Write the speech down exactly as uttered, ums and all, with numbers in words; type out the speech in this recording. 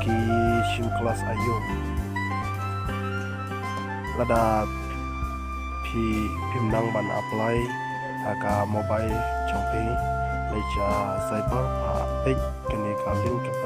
ki shim klas aiu. Lada phi phim nang ban apply ha ka mobile jong phi, leit sha cyber, pha peit kane ka link ka